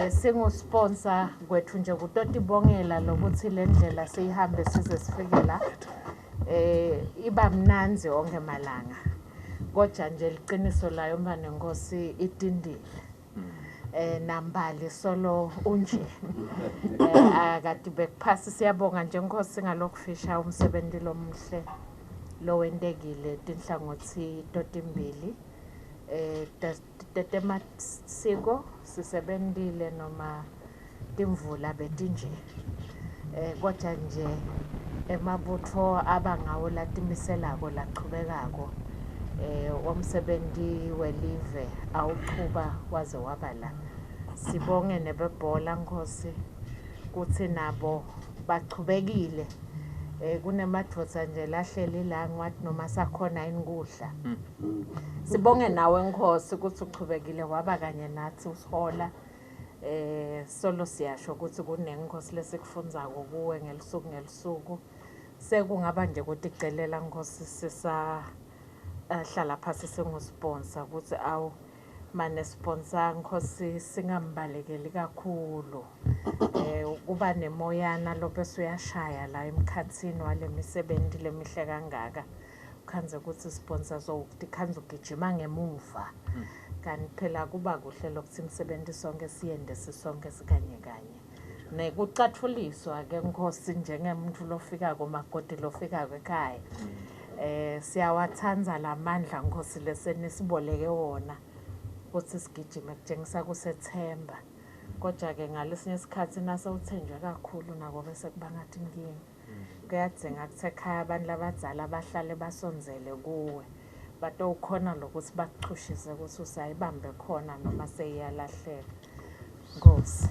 Singusponsor kwethu nje kutotibongela lokuthi le ndlela siyihambe size sifike la. Iba mnandzi onke malanga. Kodwa nje liqiniso layo mntfwanenkosi itindile. Nambali solo unje. Akati bekuphasi. Siyabonga nje Nkosi ngalokufisha umsebenzi lomuhle lowentekile tinhlangothi totimbili. Tetemasiko sisebentile noma timvula betinje. Kodwa nje emabutfo abangawo latimiselako lachubekako, umsebenti welive awuchuba waze waba la. Sibonge nebebhola Nkosi kutsi nabo bachubekile. Kunemadvodza nje lahleli la, ngiwathi noma sakhona yini kudla. Sibonge nawe Nkosi kutsi uchubekile waba kanye nathi usihola. Solo siyasho ukuthi kunenkosi lesikufundzako kuwe ngelisuku ngelisuku. Sekungaba nje kuticelela Nkosi sisa hlala phasi singusponsor ukuthi awu mane sponsor Nkosi singambalekeli kakhulu. Kuba nemoyana lobese uyashaya la emkhatsini walemisebenti lemihle kangaka. Khandze ukuthi sponsor so tikhandze ugijima ngemuva. Kanti phela kuba kuhle lokuthi imisebenzi sonke siyende sisonke sikanye kanye. Nekucatfuliswa ke Nkosi njengemuntu lofikako, makoti lofikako ekhaya. Siyawatsandza lamandla Nkosi lesenisiboleke wona kutsi sigijime kutshengisa kusethemba. Kodwa ke ngalesinye isikhathi nase uthenjwe kakhulu nako bese kuba ngathi inkinga. Kuyadzinga kutsi ekhaya abantu labadzala bahlale basondzele kuwe. Batowukhona lokuthi bakuchushise ukuthi usayibambe khona noma seyiyalahleka. Nkosi.